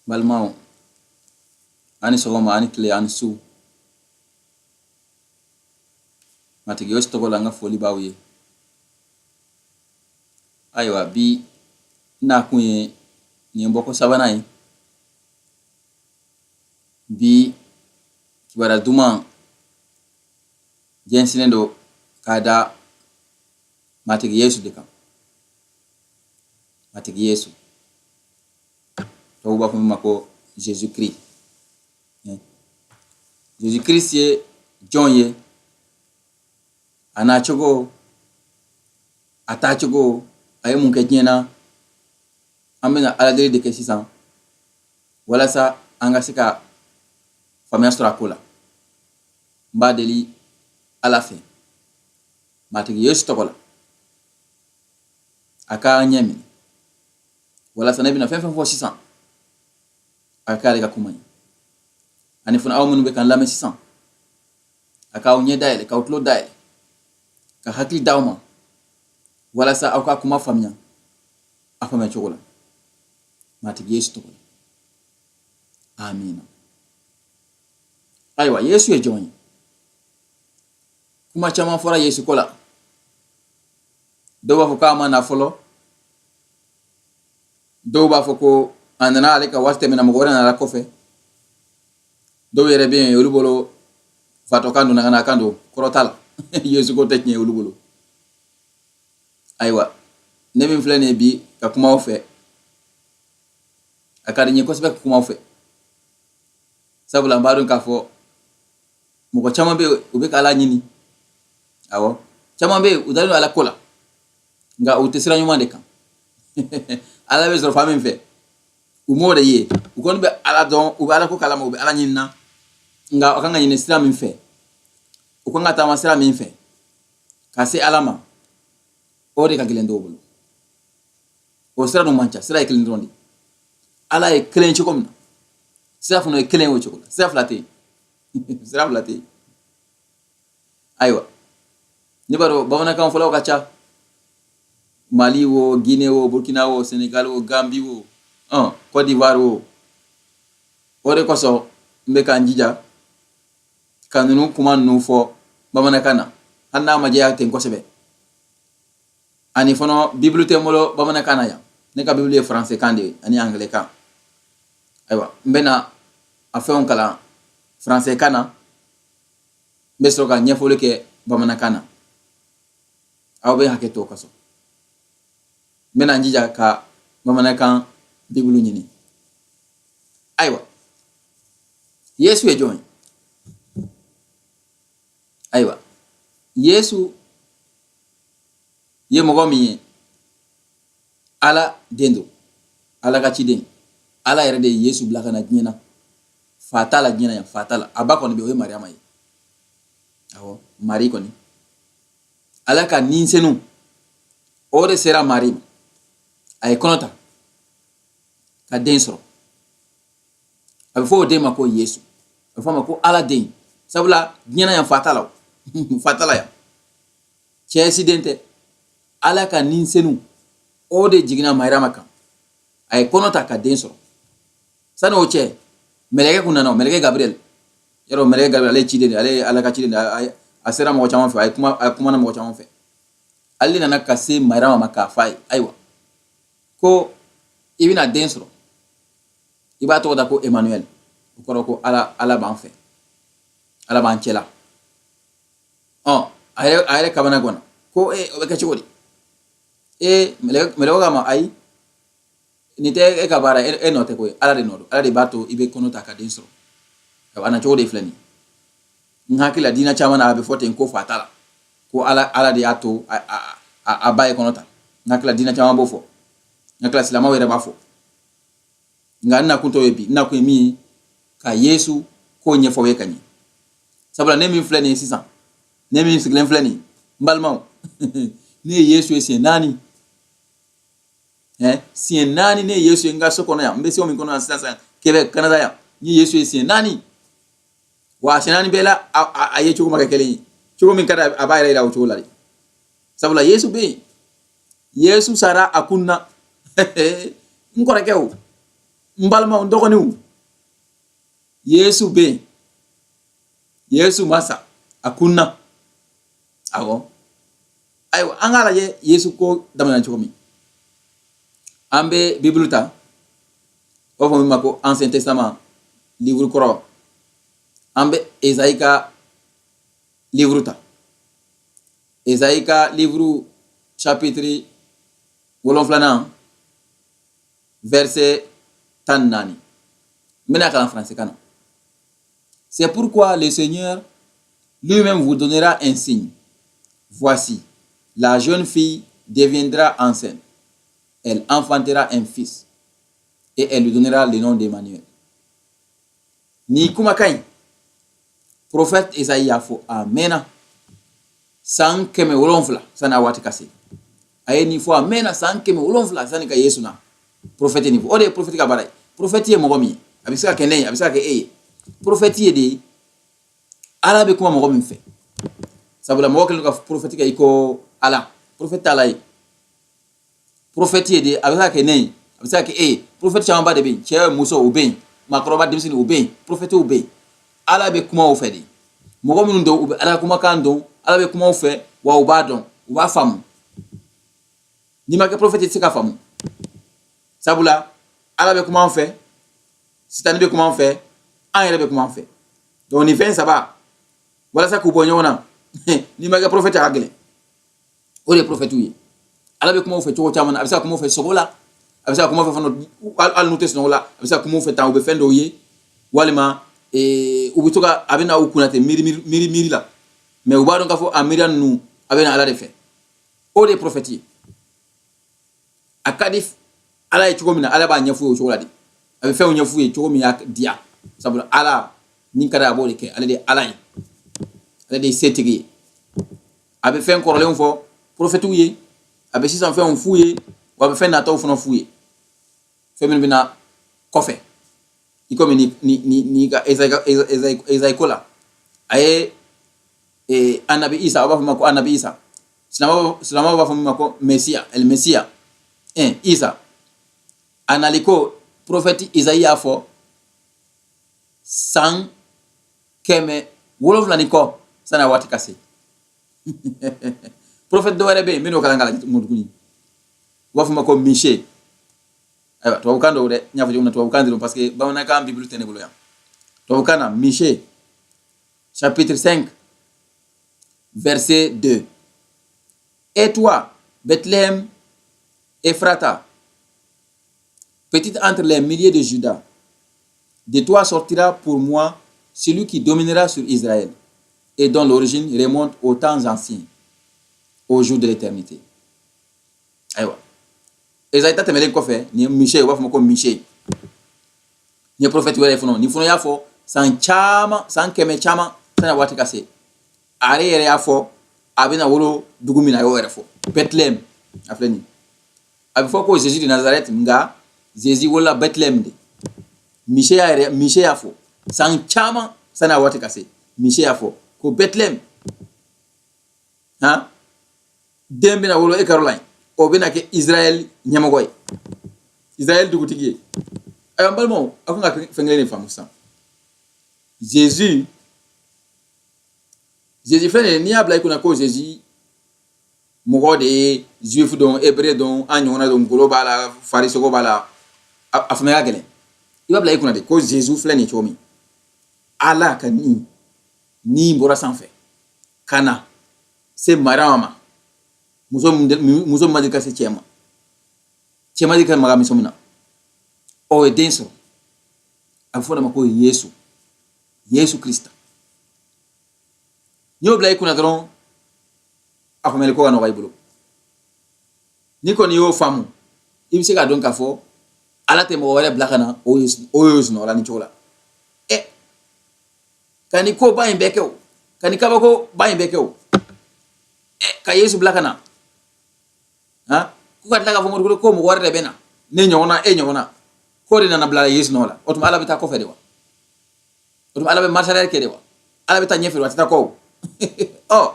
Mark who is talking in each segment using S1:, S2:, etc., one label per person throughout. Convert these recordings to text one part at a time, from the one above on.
S1: Balimaw, a ni sɔgɔma, a ni tile, a ni su. Matigi Yesu tɔgɔ la, n ka foli b'aw ye. Ayiwa, bi n nakun ye nin ye bɔko sabanan ye. Bi kibaruya duman jɛnsinen don k'a da Matigi Yesu de kan. Matigi Yesu, tubabu b'a fɔ min ma ko Jésus Christ. Jésus Christ ye jɔn ye? A na cogo, a taa cogo, a ye mun kɛ diɲɛ na? An bɛna Ala deli de kɛ sisan walasa an ka se ka faamuya sɔrɔ a ko la. N b'a deli Ala fɛ, Matigi Yesu tɔgɔ la, a k'an ɲɛ minɛ walasa ne bɛna fɛn fɛn fɔ sisan, a ka k'ale ka kuma ye. Ani fana, aw minnu bɛ k'an lamɛn sisan, a k'aw ɲɛ dayɛlɛ, k'aw tulo dayɛlɛ, ka hakili d'aw ma walasa aw ka kuma faamuya a faamuya cogo la, Matigi Yesu tɔgɔ la, amina. Ayiwa, Yesu ye jɔn ye? Kuma caman fɔra Yesu ko la. Dɔw b'a fɔ k'a ma na fɔlɔ, dɔw b'a fɔ ko a nana, ale ka waati tɛmɛna, mɔgɔ wɛrɛ nana kɔfɛ. Dɔw yɛrɛ bɛ yen, olu bolo fatɔkan don, naganakan don, kɔrɔ t'a la, Yesu ko tɛ tiɲɛ olu bolo. Ayiwa, ne min filɛ nin ye bi ka kuma aw fɛ, a ka di n ye kosɛbɛ ka kuma aw fɛ, sabula n b'a dɔn k'a fɔ mɔgɔ caman bɛ yen, u bɛ ka Ala ɲini. Awɔ, caman bɛ yen, u dalen don Ala ko la, nka u tɛ sira ɲuman de kan. Ala bɛ sɔrɔ fan min fɛ, u m'o de ye. U kɔni bɛ Ala dɔn, u bɛ Ala ko kalama, u bɛ Ala ɲini na, nka u kan ka ɲini sira min fɛ, u kan ka taama sira min fɛ ka se Ala ma, o de ka gɛlɛn dɔw bolo. O sira dun man ca, sira ye kelen dɔrɔn de. Ala ye kelen cogo min na, sira fana ye kelen o cogo la. Sira fila tɛ yen, sira fila tɛ yen. Ayiwa, ne b'a dɔn bamanankan fɔlaw ka ca, Mali wo, Guinée wo, Burkina wo, Sénégal wo, Gambie wo, Côte d'Ivoire wo. O de kosɔn n bɛ ka n jija ka ninnu kuma ninnu fɔ bamanankan na, hali n'a ma jɛya ten kosɛbɛ. Ani fana, Bibulu tɛ n bolo bamanankan na yan. Ne ka Bibulu ye faransɛ kan de ye ani angilɛ kan. Ayiwa, n bɛna a fɛnw kalan faransɛ kan na, n bɛ sɔrɔ ka ɲɛfɔli kɛ bamanankan na. Aw bɛ hakɛ to kosɔn, n bɛna n jija ka bamanankan Bibulu ɲini. Ayiwa, Yesu ye jɔn ye? Ayiwa, Yesu ye mɔgɔ min ye, Ala den don, Ala ka ciden. Ala yɛrɛ de ye Yesu bila ka na diɲɛ na. Fa t'a la diɲɛ na yan, fa t'a la. A ba kɔni bɛ, o ye Mariyama ye. Awɔ, Mari kɔni, Ala ka ni senu o de sera Mari ma, a ye kɔnɔ ta ka den sɔrɔ. A bɛ fɔ o den ma ko Yesu, a bɛ fɔ a ma ko Ala den, sabula diɲɛ na yan, fa t'a la, fa t'a la yan, cɛ si den tɛ. Ala ka ni senu o de jiginna Mariyama kan, a ye kɔnɔ ta ka den sɔrɔ. Sani o cɛ, mɛlɛkɛ kun nana, mɛlɛkɛ Gabriel. Yɔrɔ mɛlɛkɛ Gabriel, ale ye ciden de, ale ye Ala ka ciden de. A sera mɔgɔ caman fɛ, a ye kuma, a kumana mɔgɔ caman fɛ. Ale nana ka se Mariyama ma k'a fɔ a ye, ayiwa, ko i bɛna den sɔrɔ, i b'a tɔgɔ da ko Emmanuel. O kɔrɔ ko Ala b'an fɛ, Ala b'an cɛla. Ɔ, a yɛrɛ kamana ganna ko e, o bɛ kɛ cogo di? E, mɛlɛkɛ k'a ma, ayi, nin tɛ e ka baara, e nɔ tɛ koyi, Ala de nɔ don. Ala de b'a to i bɛ kɔnɔ ta ka den sɔrɔ. A na cogo de filɛ nin ye. N hakili la, diinɛ caman na, a bɛ fɔ ten ko fa t'a la, ko Ala de y'a to a ba ye kɔnɔ ta. N hakili la, diinɛ caman b'o fɔ, n hakili la, silamɛw yɛrɛ b'a fɔ. Nka n nakun t'o ye bi. N nakun ye min ye, ka Yesu ko ɲɛfɔ aw ye ka ɲɛ, sabula ne min filɛ nin ye sisan, ne min sigilen filɛ nin ye, n balimaw, ne ye Yesu ye siɲɛ 4, siɲɛ 4 ne ye Yesu ye n ka so kɔnɔ yan. N bɛ so min kɔnɔ yan sisan sisan, Québec, Canada yan, n ye Yesu ye siɲɛ 4. Wa a siɲɛ 4 bɛɛ la, a ye cogo ma kɛ kelen ye. Cogo min ka di a b'a yɛrɛ yira o cogo la de, sabula Yesu bɛ yen. Yesu sara a kun na. N kɔrɔkɛ, o N balimaw, n dɔgɔninw, Yesu bɛ yen. Yesu ma sa, a kunna. Awɔ, ayiwa, an k'a lajɛ Yesu ko daminɛ cogo min. An bɛ Bibulu ta, o b'a fɔ min ma ko Ancien Testament, livre kɔrɔ. An bɛ Esayi ka livre ta, Esayi ka livre chapitre 7, verset 14. N bɛna kalan français kan na. C'est pourquoi le Seigneur lui-même vous donnera un signe. Voici, la jeune fille deviendra enceinte. Elle enfantera un fils et elle lui donnera le nom d'Emmanuel. Ni kumakan in, prophète Esaïe y'a fɔ a mɛnna, san 700 sani a waati ka se. A ye nin fɔ a mɛnna, san 700 sani ka Yesu na. Prophète nin fɔ, o de ye prophète ka baara ye. Prophète ye mɔgɔ min ye, a bɛ se ka kɛ ne ye, a bɛ se ka kɛ e ye. Prophète ye de Ala bɛ kuma mɔgɔ min fɛ, sabula mɔgɔ kɛlen don ka prophète kɛ i ko Ala. Prophète tɛ Ala ye. Prophète ye de, a bɛ se ka kɛ ne ye, a bɛ se ka kɛ e ye. Prophète camanba de bɛ yen, cɛ, muso, u bɛ yen, maakɔrɔba, denmisɛnnin, u bɛ yen. Prophète bɛ yen, Ala bɛ kuma o fɛ de. Mɔgɔ minnu don, u bɛ Ala kumakan dɔn, Ala bɛ kuma u fɛ, wa u b'a dɔn, u b'a faamu. N'i ma kɛ prophète, i tɛ se ka faamu, sabula Ala bɛ kuma an fɛ, Sitani bɛ kuma an fɛ, an yɛrɛ bɛ kuma an fɛ. Donc nin fɛn saba, walasa k'u bɔ ɲɔgɔn na, n'i ma kɛ prophète, a ka gɛlɛn. O de ye prophète ye. Ala bɛ kuma u fɛ cogo caman na. A bɛ se ka kuma u fɛ sogo la, a bɛ se ka kuma u fɛ fana hali n'u tɛ sunɔgɔ la. A bɛ se ka kuma u fɛ tan, u bɛ fɛn dɔw ye, walima u bɛ to ka a bɛ na u kunna ten miiri miiri miiri la, mais u b'a dɔn k'a fɔ a miiriya ninnu, a bɛ na Ala de fɛ. O de ye prophète ye. A ka di Ala ye cogo min na, Ala b'a ɲɛf'u ye o cogo la de. A bɛ fɛnw ɲɛf'u ye cogo min y'a diya, sabula Ala min ka di a b'o de kɛ. Ale de ye Ala ye, ale de ye setigi ye. A bɛ fɛn kɔrɔlenw fɔ prophètes ye, a bɛ sisan fɛnw f'u ye, wa a bɛ fɛn nataw fana f'u ye, fɛn minnu bɛ na kɔfɛ. I komi ni ka Ezayi ko la, a ye Anabi Isa, a b'a fɔ ma ko Anabi Isa, silamɛw b'a fɔ min ma ko Mesiya, El Mesiya. Isa a nali ko, prophète Izayi y'a fɔ san 700 ni kɔ sani a waati ka se. Prophète dɔ wɛrɛ bɛ yen, n bɛn'o kalan ka lajɛ tuguni, u b'a fɔ ma ko Miche. Ayiwa, tubabukan dɔw dɛ, n y'a fɔ cogo min na, tubabukan de don, parce que bamanankan Bibulu tɛ ne bolo yan. Tubabukan na, Miche chapitre 5, verset 2: Et toi, Bethléem Ephrata, petite entre les milliers de Juda, de toi sortira pour moi celui qui dominera sur Israël et dont l'origine remonte aux temps anciens, au jour de l'éternité. Ayiwa, Ezayi ta tɛmɛlen kɔfɛ, nin ye Miche, u b'a fɔ ma ko Miche. Nin ye prophète wɛrɛ ye fɔlɔ. Nin fana y'a fɔ san caman, san 100 caman sani a waati ka se. Ale yɛrɛ y'a fɔ a bɛna wolo dugu min na, a y'o yɛrɛ fɔ, Bethléem. A filɛ nin, a bɛ fɔ ko Jésus de Nazareth, nka Jésus wolola Bethléem de. Miche y'a yɛrɛ, Miche y'a fɔ san caman sani a waati ka se. Miche y'a fɔ ko Bethléem han, den bɛna wolo e ka yɔrɔ la yen, o bɛna kɛ Israël ɲɛmɔgɔ ye, Israël dugutigi ye. Ayiwa, n balimaw, aw kan ka fɛn kelen de faamu sisan. Jésus filɛ nin ye, n'i y'a bila i kunna ko Jésus mɔgɔ de ye juif dɔn, hébreu dɔn, an ɲɔgɔnna don, golo b'a la, farisogo b'a la, a fana ka gɛlɛn. I b'a bila i kunna de ko Jésus filɛ nin ye cogo min, Ala ka ni bɔra sanfɛ ka na se Mariama ma, muso min ma deli ka se cɛ ma, cɛ ma deli ka maga muso min na. O ye den sɔrɔ, a bɛ fɔ o de ma ko Yesu, Yesu Krista. N'i y'o bila i kunna dɔrɔn, a faamuyali ko ka nɔgɔ i bolo. N'i kɔni y'o faamu, i bɛ se k'a dɔn k'a fɔ Ala tɛ mɔgɔ wɛrɛ bila ka na o ye sunɔgɔ la nin cogo la. Ɛ, ka nin koba in bɛɛ kɛ o, ka nin kabako ba in bɛɛ kɛ o, ɛ, ka Yesu bila ka na han, ko ka tila k'a fɔ ko mɔgɔ wɛrɛ de bɛ na, ne ɲɔgɔnna, e ɲɔgɔnna, k'o de nana bila Yesu nɔ la. O tuma Ala bɛ taa kɔfɛ de wa? O tuma Ala bɛ marche arrière kɛ de wa? Ala bɛ taa ɲɛfɛ wa? A tɛ taa kɔ o. Ɔ,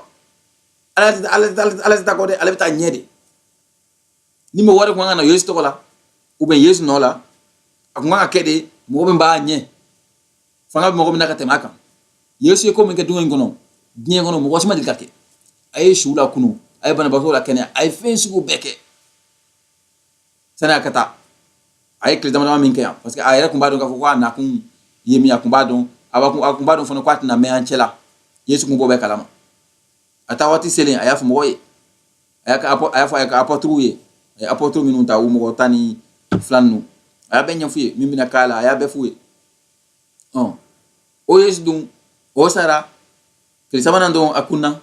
S1: Ala tɛ taa kɔ dɛ, Ala bɛ taa ɲɛ de. Ni mɔgɔ wɛrɛ kun kan ka na Yesu tɔgɔ la ou bien Yesu nɔ la, A kun kan ka kɛ de mɔgɔ min b'a ɲɛ, fanga bɛ mɔgɔ min na ka tɛmɛ a kan. Yesu ye ko min kɛ dugu in kɔnɔ, diɲɛ kɔnɔ, mɔgɔ si ma deli ka kɛ. A ye suw lakunu, a ye banabaatɔw lakɛnɛya, a ye fɛn sugu bɛɛ kɛ sani a ka taa. A ye tile dama dama min kɛ yan, parce que a yɛrɛ kun b'a dɔn k'a fɔ ko a nakun ye min ye, a kun b'a dɔn, a kun b'a dɔn fana ko a tɛna mɛn an cɛ la. Yesu kun b'o bɛɛ kalama. A taa waati selen, a y'a fɔ mɔgɔw ye, a y'a fɔ a ka apɔtiriw ye, a ye apɔtiriw minnu ta, u mɔgɔ 12 ninnu, a y'a bɛɛ ɲɛf'u ye min bɛna k'a la, a y'a bɛɛ f'u ye. O Yesu dun, o sara, tile sabanan don a kunna,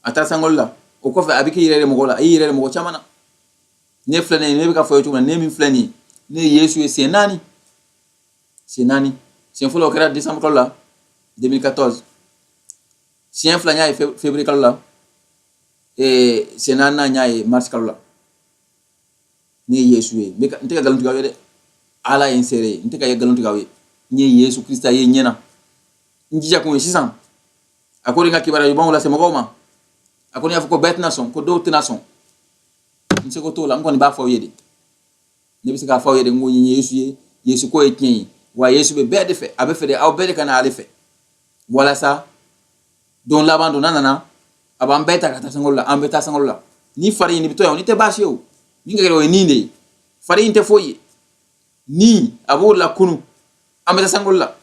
S1: a taara sankolo la. O kɔfɛ, a bɛ k'i yɛrɛ mɔgɔ la, a y'i yɛrɛ mɔgɔ caman na. Ne filɛ nin ye, ne bɛ ka fɔ ye cogo min na, ne min filɛ nin ye, ne ye Yesu ye siɲɛ naani, siɲɛ naani. Siɲɛ fɔlɔ, o kɛra décembre kalo la 2014. Siɲɛ fila, n y'a ye février kalo la. Siɲɛ naaninan, n y'a ye mars kalo la. Ne ye Yesu ye. N tɛ ka nkalon tigɛ aw ye dɛ, Ala ye n seere ye, n tɛ ka nkalon tigɛ aw ye. N ye Yesu Krista ye ɲɛ na. N jija kun ye sisan, a ko de n ka kibaruya ɲumanw lase mɔgɔw ma. A ko ne y'a fɔ ko bɛɛ tɛna sɔn, ko dɔw tɛna sɔn, n seko t'o la, n kɔni b'a fɔ aw ye de. Ne bɛ se k'a fɔ aw ye de, n ko n ye Yesu ye. Yesu ko ye tiɲɛ ye wa. Yesu bɛ bɛɛ de fɛ, a bɛ fɛ de aw bɛɛ de ka na ale fɛ, walasa don laban don n'a nana, a b'an bɛɛ ta ka taa sankolo la. An bɛ taa sankolo la ni fari in bɛ to yan, o ni tɛ baasi ye. O min ka gɛlɛn, o ye nin de ye. Fari in tɛ foyi ye, ni a b'o lakunu, an bɛ taa sankolo la.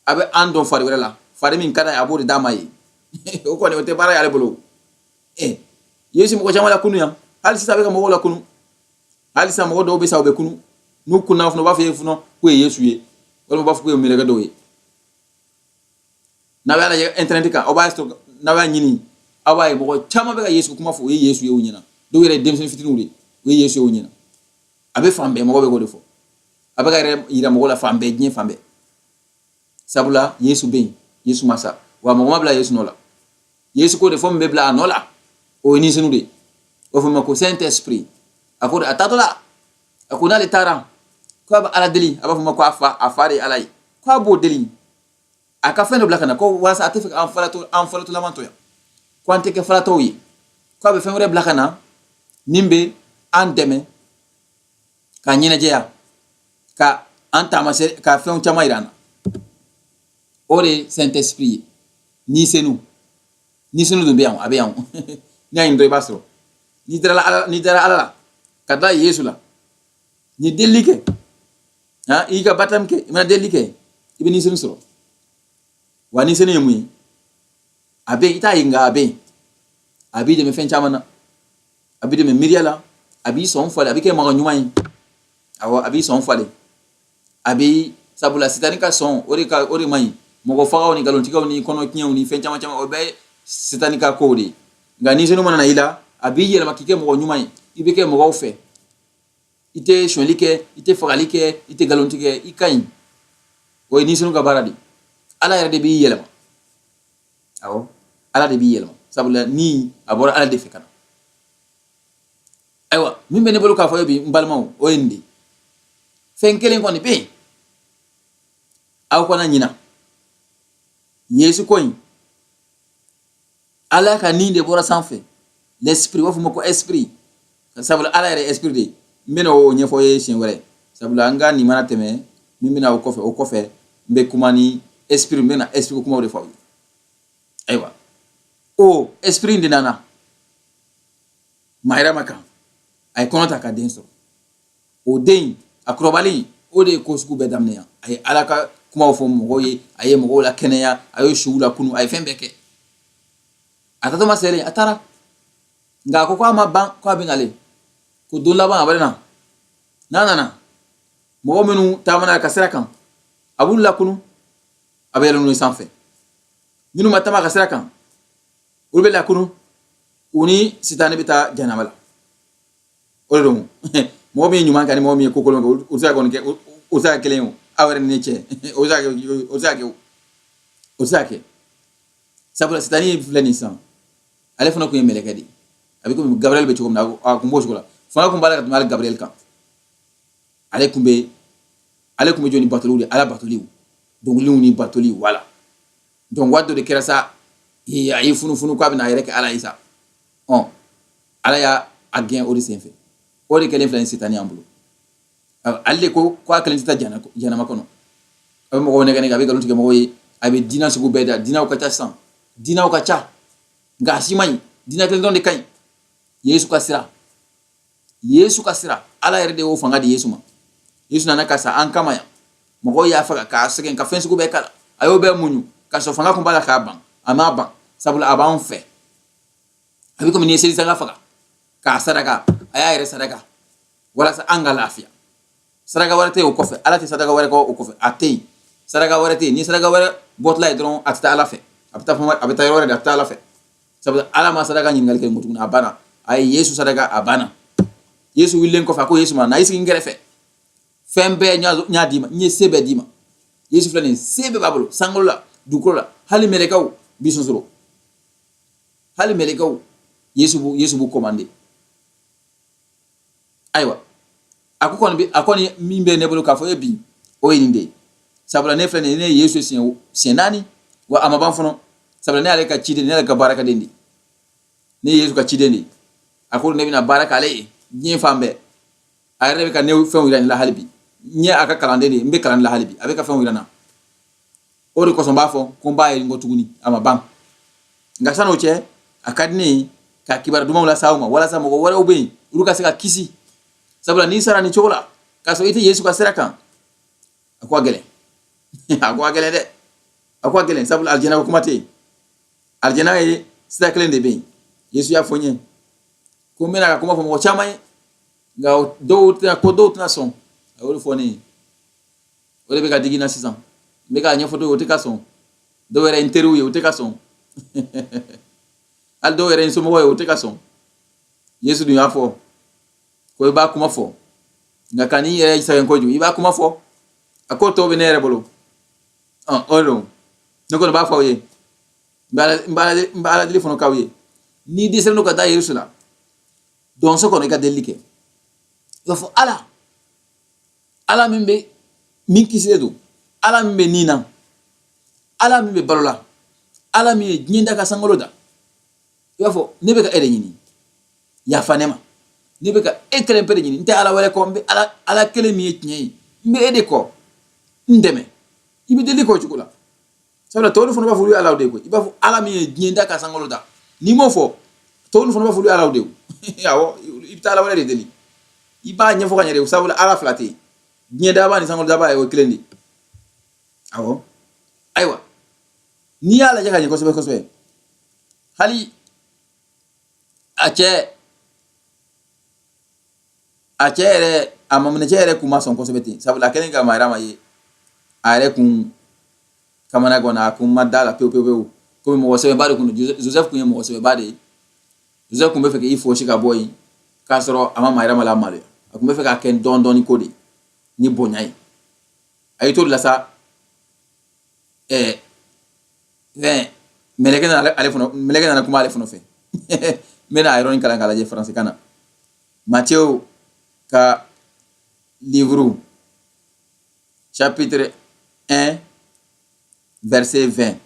S1: A bɛ an dɔn fari wɛrɛ la, fari min ka d'a ye, a b'o de d'a ma ye. O kɔni, o tɛ baara y'ale bolo. Yesu mɔgɔ caman lakunu yan, hali sisan a bɛ ka mɔgɔw lakunu. Hali sisan mɔgɔ dɔw bɛ sa, u bɛ kunu. N'u kunna fana, u b'a fɔ e fana k'u ye Yesu ye, walima u b'a fɔ k'u ye mɛlɛkɛ dɔw ye. N'a b'a lajɛ internet kan, aw b'a sɔrɔ, n'a b'a ɲini, aw b'a ye mɔgɔ caman bɛ ka Yesu kuma fɔ, u ye Yesu ye u ɲɛna. Dɔw yɛrɛ ye denmisɛnnin fitininw de ye, u ye Yesu ye u ɲɛna. A bɛ fan bɛɛ, mɔgɔ bɛ k'o de fɔ. A bɛ ka yɛrɛ yira mɔgɔw la fan bɛɛ, diɲɛ fan bɛɛ, sabula Yesu bɛ yen, Yesu ma sa wa, mɔgɔ ma bila Yesu nɔ la. Yesu ko de fɔ min bɛ bila a nɔ la, o ye Ni Senu de ye, o fɔ ma ko Saint Esprit. A ko de a taatɔ la, a ko n'ale taara, ko a bɛ Ala deli, a b'a fɔ ma ko a fa, a fa de ye Ala ye, ko a b'o deli a ka fɛn dɔ bila ka na, ko walasa a tɛ fɛ an falatɔ, an falatɔlaman to yan, ko an tɛ kɛ falatɔw ye, ko a bɛ fɛn wɛrɛ bila ka na min bɛ an dɛmɛ ka ɲɛnajɛya, ka an taamasiyɛn, ka fɛnw caman yira an na. O de ye Saint Esprit ye, Ni Senu. Ni Senu dun bɛ yan, a bɛ yan. N'i y'a ɲini dɔrɔn, i b'a sɔrɔ. N'i dara Ala, n'i dara Ala la, ka da Yesu la, n'i delili kɛ, han, i ka baptême kɛ, i mana delili kɛ, i bɛ Ni Senu sɔrɔ. Wa Ni Senu ye mun ye? A bɛ yen, i t'a ye, nka a bɛ yen. A b'i dɛmɛ fɛn caman na, a b'i dɛmɛ miiriya la, a b'i sɔn falen, a b'i kɛ mɔgɔ ɲuman ye. Awɔ, a b'i sɔn falen. A b'i sabula sitani ka sɔn, o de man ɲi. Mɔgɔ fagaw ni nkalontigɛw ni kɔnɔtiɲɛw ni fɛn caman caman, o bɛɛ ye sitani ka kow de ye. Nka Ni Senu mana na i la, a b'i yɛlɛma k'i kɛ mɔgɔ ɲuman ye. I bɛ kɛ mɔgɔw fɛ, i tɛ sonyali kɛ, i tɛ fagali kɛ, i tɛ nkalon tigɛ, i ka ɲi. O ye Ni Senu ka baara de ye. Ala yɛrɛ de b'i yɛlɛma. Awɔ, Ala de b'i yɛlɛma, sabula ni a bɔra Ala de fɛ ka na. Ayiwa, min bɛ ne bolo k'a fɔ ye bi, n balimaw, o ye nin de ye. Fɛn kelen kɔni bɛ yen, aw kana ɲina Yesu ko in. Ala ka nin de bɔra sanfɛ, l'esprit, u b'a fɔ ma ko esprit, sabula Ala yɛrɛ esprit de ye. N bɛna o ɲɛfɔ ye siɲɛ wɛrɛ, sabula an ka nin mana tɛmɛ, min bɛna o kɔfɛ, o kɔfɛ n bɛ kuma ni esprit, n bɛna esprit kumaw de fɔ aw ye. Ayiwa, o esprit de nana Mariama kan, a ye kɔnɔ ta ka den sɔrɔ. O den a kɔrɔbalen, o de ye ko sugu bɛɛ daminɛ yan. A ye Ala ka kumaw fɔ mɔgɔw ye, a ye mɔgɔw la kɛnɛya, a ye suw lakunu, a ye fɛn bɛɛ kɛ. A taatɔ ma selen, a taara, nka a ko k'a ma ban, k'a bɛ nalen, ko don laban a bɛ na. N'a nana, mɔgɔ minnu taamana ka sira kan, a b'u lakunu, a bɛ yɛlɛ n'u ye sanfɛ. Minnu ma taama ka sira kan, olu bɛ lakunu, u ni sitani bɛ taa jahanama la. O de don, mɔgɔ min ye ɲuman kɛ ani mɔgɔ min ye ko kolon kɛ, o tɛ se ka kɔni kɛ, o tɛ se ka kelen ye. O aw yɛrɛ ni ne cɛ, o tɛ se ka kɛ, o tɛ se ka kɛ, o tɛ se ka kɛ, sabula sitani filɛ nin sisan, ale fana tun ye mɛlɛkɛ de ye. A bɛ komi Gabriel bɛ cogo min na, a kun b'o cogo la. Fanga kun b'a la ka tɛmɛ hali Gabriel kan. Ale kun bɛ jɔ ni batoliw de, Ala batoliw, dɔnkiliw ni batoliw, wala. Donc waati dɔ de kɛra sa, a ye funufunu k'a bɛna a yɛrɛ kɛ Ala ye sa. Ɔ, Ala y'a a gɛn o de senfɛ. O de kɛlen filɛ ni sitani y'an bolo. Ale de ko ko a kelen tɛ taa jahanama kɔnɔ. A bɛ mɔgɔw nɛgɛ nɛgɛ, a bɛ nkalon tigɛ mɔgɔw ye, a bɛ diinɛ sugu bɛɛ da. Diinɛw ka ca sisan, diinɛw ka ca, nka a si man ɲi. Diinɛ kelen dɔrɔn de ka ɲi, Yesu ka sira, Yesu ka sira. Ala yɛrɛ de y'o fanga di Yesu ma. Yesu nana ka sa an kama yan. Mɔgɔw y'a faga, k'a sɛgɛn, ka fɛn sugu bɛɛ k'a la. A y'o bɛɛ muɲu k'a sɔrɔ fanga kun b'a la k'a ban. A m'a ban, sabula a b'an fɛ. A bɛ komi n'i ye seli saga faga k'a saraka, a y'a yɛrɛ saraka walasa an ka lafiya. Saraka wɛrɛ tɛ yen o kɔfɛ. Ala tɛ saraka wɛrɛ kɔ o kɔfɛ, a tɛ yen. Saraka wɛrɛ tɛ yen. Ni saraka wɛrɛ bɔtɔla ye dɔrɔn, a tɛ taa Ala fɛ, a bɛ taa fɛn wɛrɛ, a bɛ taa yɔrɔ wɛrɛ de, a tɛ taa Ala fɛ, sabula Ala ma saraka ɲininkali kɛ tuguni. A banna, a ye Yesu saraka, a banna. Yesu wulilen kɔfɛ, a ko Yesu ma: na i sigi n kɛrɛfɛ, fɛn bɛɛ n y'a d'i ma, n ye se bɛɛ d'i ma. Yesu filɛ nin ye, se bɛɛ b'a bolo, sankolo la, dugukolo la, hali mɛlɛkɛw bi sɔn sɔrɔ, hali mɛlɛkɛw, Yesu b'u commandé. Ayiwa, a ko kɔni a kɔni min bɛ ne bolo k'a fɔ e bi, o ye nin de ye. Sabula ne filɛ nin ye, ne ye Yesu siɲɛ 4, wa a ma ban fɔlɔ, sabula ne y'ale ka ciden, ne y'ale ka baarakɛden de ye. Ne ye Yesu ka ciden de ye. A ko ne bɛna baara k'ale ye diɲɛ fan bɛɛ. A yɛrɛ bɛ ka ne fɛnw yira ne la hali bi. N ye a ka kalanden de ye, n bɛ kalan de la hali bi. A bɛ ka fɛnw yira n na, o de kosɔn n b'a fɔ ko n b'a ye n kɔ tuguni, a ma ban. Nka san'o cɛ, a ka di ne ye ka kibaru dumanw lase aw ma, walasa mɔgɔ wɛrɛw bɛ yen, olu ka se ka kisi. Sabula n'i sara nin cogo la k'a sɔrɔ i tɛ Yesu ka sira kan, a ko a gɛlɛn, a ko a gɛlɛn dɛ, a ko a gɛlɛn. Sabula alijɛnɛ ko kuma tɛ yen. Alijɛnɛ ye sira kelen de bɛ yen. Yesu y'a fɔ n ye ko n bɛna ka kuma fɔ mɔgɔ caman ye, nka dɔw tɛna ko dɔw tɛna sɔn. A y'o de fɔ ne ye, o de bɛ ka digi n na sisan. N bɛ k'a ɲɛfɔ dɔw ye, o tɛ ka sɔn. Dɔw yɛrɛ ye n teriw ye, o tɛ ka sɔn. Hali dɔw yɛrɛ ye n somɔgɔw ye, o tɛ ka sɔn. Yesu dun y'a fɔ ko i b'a kuma fɔ, nka ka n'i yɛrɛ sɛgɛn kojugu, i b'a kuma fɔ. A ko tɔw bɛ ne yɛrɛ bolo. O don ne kɔni b'a fɔ aw ye, n bɛ Ala deli fana k'aw ye. N'i dɛsɛlen don ka taa Yesu la dɔnso kɔnɔ, i ka delili kɛ, i b'a fɔ: Ala, Ala min bɛ min kisilen don, Ala min bɛ nin na, Ala min bɛ balo la, Ala min ye diɲɛ da ka sankolo da, i b'a fɔ: ne bɛ ka e de ɲini, yafa ne ma. Ne bɛ ka e kelen pe de ɲini, n tɛ Ala wɛrɛ kɔ. N bɛ Ala, Ala kelen min ye tiɲɛ ye, n bɛ e de kɔ, n dɛmɛ. I bɛ deli kɛ o cogo la, sabula tɔw fana b'a fɔ olu ye Alaw de ye koyi. I b'a fɔ: Ala min ye diɲɛ da ka sankolo da. N'i m'o fɔ, tɔw fana b'a fɔ olu ye Alaw de ye. Awɔ, i bɛ taa Ala wɛrɛ de deli. I b'a ɲɛfɔ ka ɲɛ de, sabula Ala fila tɛ yen. Diɲɛ daba ni sankolo daba ye, o ye kelen de ye. Awɔ, ayiwa, n'i y'a lajɛ ka ɲɛ kosɛbɛ kosɛbɛ, hali a cɛ yɛrɛ, a maminɛcɛ yɛrɛ kun ma sɔn kosɛbɛ ten, sabula a kɛlen ka Mariama ye, a yɛrɛ kun kamana ganna, a kun ma da la pewu pewu pewu. Komi mɔgɔ sɛbɛnba de kun don, Joseph kun ye mɔgɔ sɛbɛnba de ye. Joseph kun bɛ fɛ k'i fosi ka bɔ yen k'a sɔrɔ a ma Mariama lamaloya. A kun bɛ fɛ k'a kɛ dɔɔni dɔɔni ko de ni bonya ye. A y'i to de la sa, fɛn mɛlɛkɛ nana ale fana, mɛlɛkɛ nana kuma ale fana fɛ. N bɛna a yɔrɔnin kalan k'a lajɛ faransikan na. Matthieu ka livre, chapitre 1, verset 20.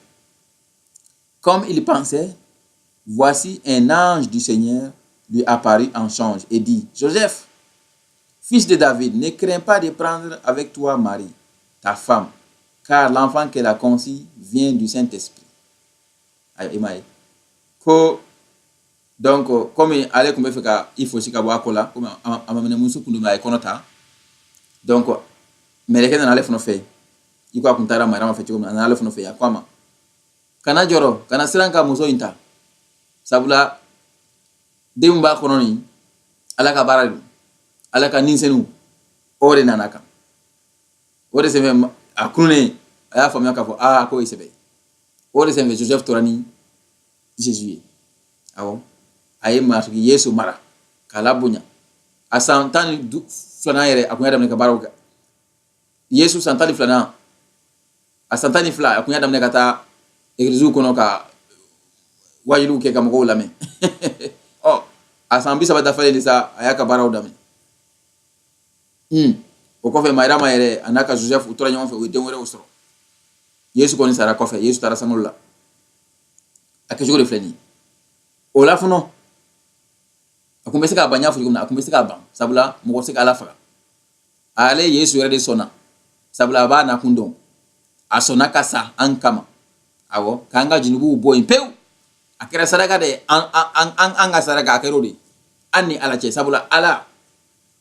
S1: Comme il pensait, voici un ange du Seigneur lui apparut en songe et dit: Joseph, fils de David, ne crains pas de prendre avec toi Marie, ta femme, car l'enfant qu'elle a conçu vient du Saint-Esprit. Ayiwa, i m'a ye ko donc komi ale tun bɛ fɛ ka i fosi ka bɔ a ko la, komi a ma minɛ, muso kun don, a ye kɔnɔ ta. Donc mɛlɛkɛ nana ale fana fɛ, i ko a kun taara Mariama fɛ cogo min na, a nana ale fana fɛ. A ko a ma: kana jɔrɔ, kana siran ka muso in ta, sabula den min b'a kɔnɔ nin, Ala ka baara don, Ala ka ninsɛnniw o de nana kan. O de senfɛ, a kununnen, a y'a faamuya k'a fɔ aa, k'o ye sɛbɛ ye. O de senfɛ, Joseph tora ni Jésus ye. Awɔ, a ye Matigi Yesu mara k'a labonya. A san 12nan yɛrɛ, a kun y'a daminɛ ka baaraw kɛ. Yesu san 12nan, a san 12, a kun y'a daminɛ ka taa egiliziw kɔnɔ ka wajuliw kɛ, ka mɔgɔw lamɛn. Ɔ, a san 30 dafalen de sa, a y'a ka baaraw daminɛ. O kɔfɛ, Mariama yɛrɛ a n'a ka Joseph, u tora ɲɔgɔn fɛ, u ye den wɛrɛw sɔrɔ. Yesu kɔni sara kɔfɛ, Yesu taara sankolo la. A kɛcogo de filɛ nin ye. O la fɔlɔ, a kun bɛ se k'a ban. N y'a fɔ cogo min na, a kun bɛ se k'a ban, sabula mɔgɔ tɛ se ka Ala faga. Ale Yesu yɛrɛ de sɔnna, sabula a b'a nakun dɔn. A sɔnna ka sa an kama, awɔ, k'an ka junubuw bɔ yen pewu. A kɛra saraka de ye, an ka saraka a kɛra o de ye an ni Ala cɛ. Sabula Ala,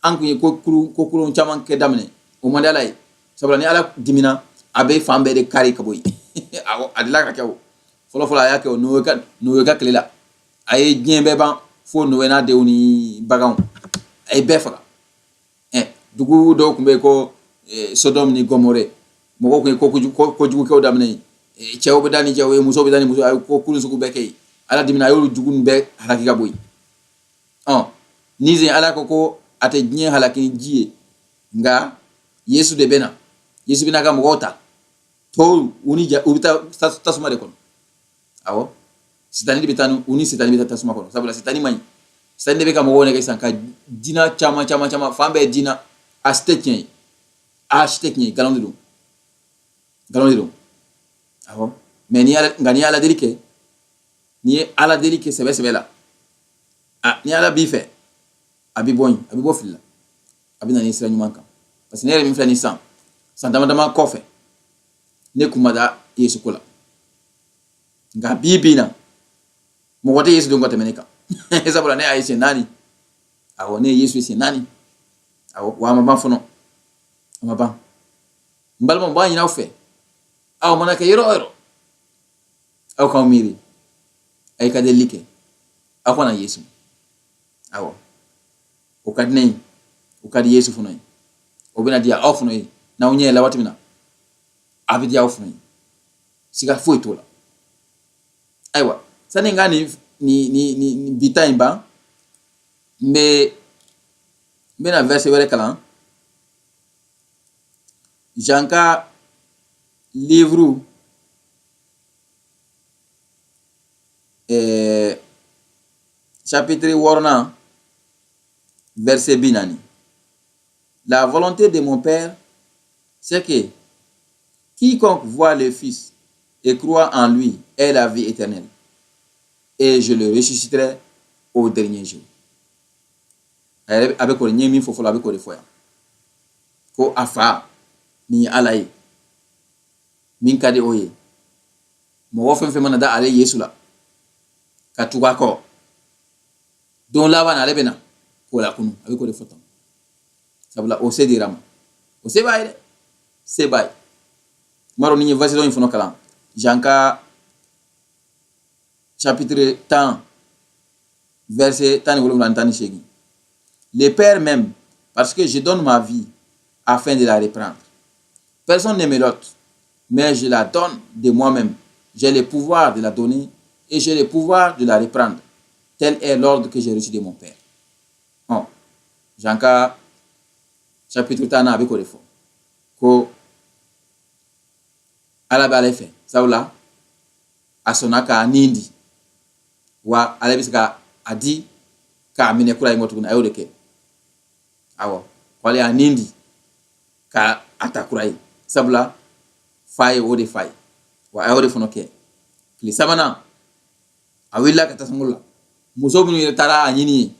S1: an kun ye ko kolon caman kɛ daminɛ, o man di Ala ye. Sabula ni Ala dimina, a bɛ fan bɛɛ de kari ka bɔ yen. Awɔ, a delila ka kɛ o fɔlɔ fɔlɔ, a y'a kɛ o Noe ka tile la. A ye diɲɛ bɛɛ ban fo Noe n'a denw ni baganw, a ye bɛɛ faga. Dugu dɔw tun bɛ yen ko Sodɔmu ni Gɔmɔrɛ, mɔgɔw tun ye kojugukɛw daminɛ yen. Cɛw bɛ da ni cɛw ye, musow bɛ da ni muso, a ye ko kolon sugu bɛɛ kɛ yen. Ala dimina, a y'olu jugu bɛɛ halaki ka bɔ yen. Ɔ ni zen Ala ko ko a tɛ diɲɛ halaki ni ji ye, nka Yesu de bɛ na. Yesu bɛna ka mɔgɔw ta, tɔw u ni u bɛ taa tasuma de kɔnɔ. Awɔ, sitani de bɛ taa, u ni sitani bɛ taa tasuma kɔnɔ, sabula sitani man ɲi. Sitani de bɛ ka mɔgɔw nɛgɛ sisan ka diina caman caman caman, fan bɛɛ diina. A si tɛ tiɲɛ ye, a si tɛ tiɲɛ ye, nkalon de don, nkalon de don. Awɔ, mais ni ala, nka n'i ye Ala deli kɛ, n'i ye Ala deli kɛ sɛbɛ sɛbɛ la, a ni Ala b'i fɛ, a bɛ bɔ yen, a bɛ bɔ fili la, a bɛ na ni sira ɲuman kan. Parce que ne yɛrɛ min filɛ nin, san dama dama kɔfɛ, ne kun ma da Yesu ko la, nka bi bi in na, mɔgɔ tɛ Yesu dɔn ka tɛmɛ ne kan, sabula ne y'a ye siɲɛ 4. Awɔ, ne ye Yesu ye siɲɛ 4. Awɔ, wa a ma ban fɔlɔ, a ma ban. N balimaw, n b'a ɲini aw fɛ, aw mana kɛ yɔrɔ o yɔrɔ, aw k'aw miiri, a ye ka delili kɛ, aw ka na Yesu. Awɔ, o ka di ne ye, o ka di Yesu fana ye, o bɛna diya aw fana ye. N'aw ɲɛ yɛlɛla waati min na, a bɛ diya aw fana ye, siga foyi t'o la. Ayiwa, sani n ka nin bi ta in ban, n bɛna verset wɛrɛ kalan. Jean ka livre chapitre 6, verset 40. La volonté de mon Père, c'est que quiconque voit le Fils et croit en lui ait la vie éternelle, et je le ressusciterai au dernier jour. A bɛ k'o de, n ye min fɔ fɔlɔ, a bɛ k'o de fɔ yan, ko a fa min ye Ala ye, min ka di o ye, mɔgɔ fɛn fɛn mana da ale Yesu la ka tugu a kɔ, don laban na ale bɛ na k'o lakunu. A bɛ k'o de fɔ tan, sabula o se dira ma, o se b'a ye dɛ, se b'a ye. N b'a dɔn ni n ye verset dɔ in fana kalan, Jean ka chapitre 10, verset 17 ni 18. Le Père m'aime parce que je donne ma vie afin de la reprendre. Personne ne me l'ôte, mais je la donne de moi-même. J'ai le pouvoir de la donner et j'ai le pouvoir de la reprendre. Tel est l'ordre que j'ai reçu de mon Père. Bon, Jean ka chapitre 10 a bɛ k'o de fɔ, ko Ala bɛ ale fɛ, sabula a sɔnna k'a nin di, wa ale bɛ se ka a di k'a minɛ kura ye kɔ tuguni. A y'o de kɛ. Awɔ, ko ale y'a nin di k'a a ta kura ye, sabula fa ye o de fa ye, wa a y'o de fana kɛ. Tile sabanan, a wulila ka taa sankolo la. Muso minnu yɛrɛ taara a ɲini ye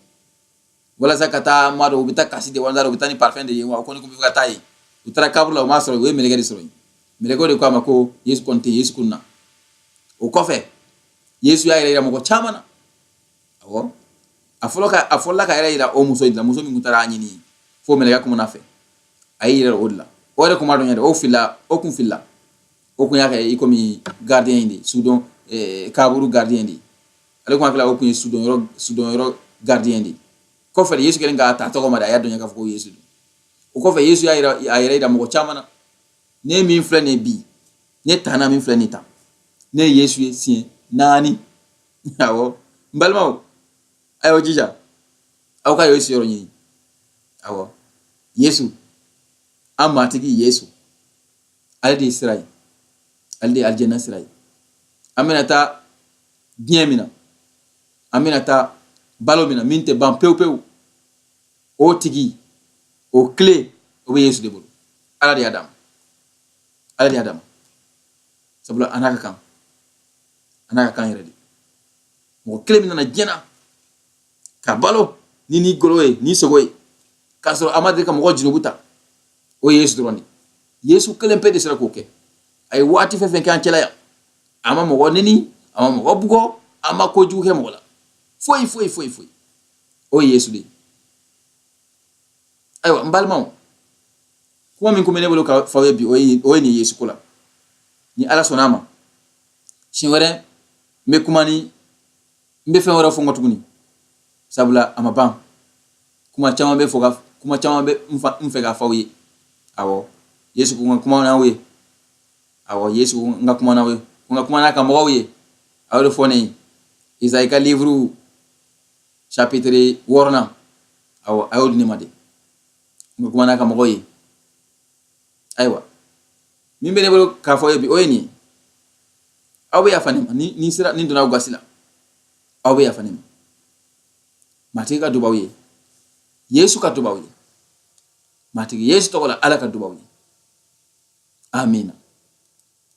S1: walasa ka taa, ma dɔn u bɛ taa kasi de, walasa u bɛ taa ni parfum de ye, wa o kɔni tun bɛ fɛ ka taa yen. U taara kaburu la, u m'a sɔrɔ. U ye mɛlɛkɛ de sɔrɔ yen. Mɛlɛkɛw de ko a ma ko Yesu kɔni tɛ, Yesu kunna. O kɔfɛ, Yesu y'a yɛrɛ yira mɔgɔ caman na. Awɔ, a fɔlɔ ka a fɔlɔla ka yɛrɛ yira o muso in de la, muso min tun taara a ɲini fo mɛlɛkɛ kumana fɛ, a y'i yɛrɛ o de la. O yɛrɛ kun b'a dɔn yɛrɛ, o filila, o kun filila, o kun y'a kɛ i komi gardien de sudon, kaburu gardien de. Ale kun hakili la o kun ye sudon yɔrɔ gardien de. Kɔfɛ de, Yesu kɛlen k'a ta tɔgɔ ma de, a y'a dɔn k'a fɔ ko Yesu don. O kɔfɛ, Yesu y'a yɛrɛ a yɛrɛ yira mɔgɔ caman na. Ne min filɛ nin ye bi, ne tanna min filɛ nin tan, ne ye Yesu ye siɲɛ 4. Awɔ, n balimaw, a y'aw jija, aw ka Yesu yɔrɔ ɲini. Awɔ, Yesu, an Matigi Yesu, ale de ye sira ye, ale de ye alijana sira ye. An bɛna taa diɲɛ min na, an bɛna taa balo min na min tɛ ban pewu pewu, o tigi, o clé, o bɛ Yesu de bolo. Ala de y'a d'a ma, Ala de y'a d'a ma, sabula a n'a ka kan, a n'a ka kan yɛrɛ de. Mɔgɔ kelen min nana diɲɛ na ka balo ni golo ye, ni sogo ye, k'a sɔrɔ a ma deli ka mɔgɔ jurumu ta. O ye Yesu dɔrɔn de. Yesu kelen pe de sera k'o kɛ. A ye waati fɛn fɛn kɛ an cɛla yan, a ma mɔgɔ neni, a ma mɔgɔ bugɔ, a ma kojugu kɛ mɔgɔ la, foyi foyi foyi foyi. O ye Yesu de ye. Ayiwa, n balimaw, kuma min kun bɛ ne bolo ka f'aw ye bi, o ye nin Yesu ko la. Ni Ala sɔnna a ma, siɲɛ wɛrɛ n bɛ kuma ni n bɛ fɛn wɛrɛ fɔ n kɔ tuguni, sabula a ma ban. Kuma caman bɛ fɔ ka kuma caman bɛ n fɛ k'a f'aw ye. Awɔ, Yesu ko n ka kuma n'aw ye. Awɔ, Yesu ko n ka kuma n'aw ye, ko n ka kuma n'a ka mɔgɔw ye. A y'o de fɔ ne ye Izayi ka livre chapitre 6nan. Awɔ, a y'o di ne ma de, n ka kuma n'a ka mɔgɔw ye. Ayiwa, min bɛ ne bolo k'a fɔ ye bi, o ye nin ye. Aw bɛ yafa ne ma ni ni sera ni donna aw gasi la, aw bɛ yafa ne ma. Matigi ka dubaw ye, Yesu ka dubaw ye, Matigi Yesu tɔgɔ la, Ala ka dubaw ye. Amina.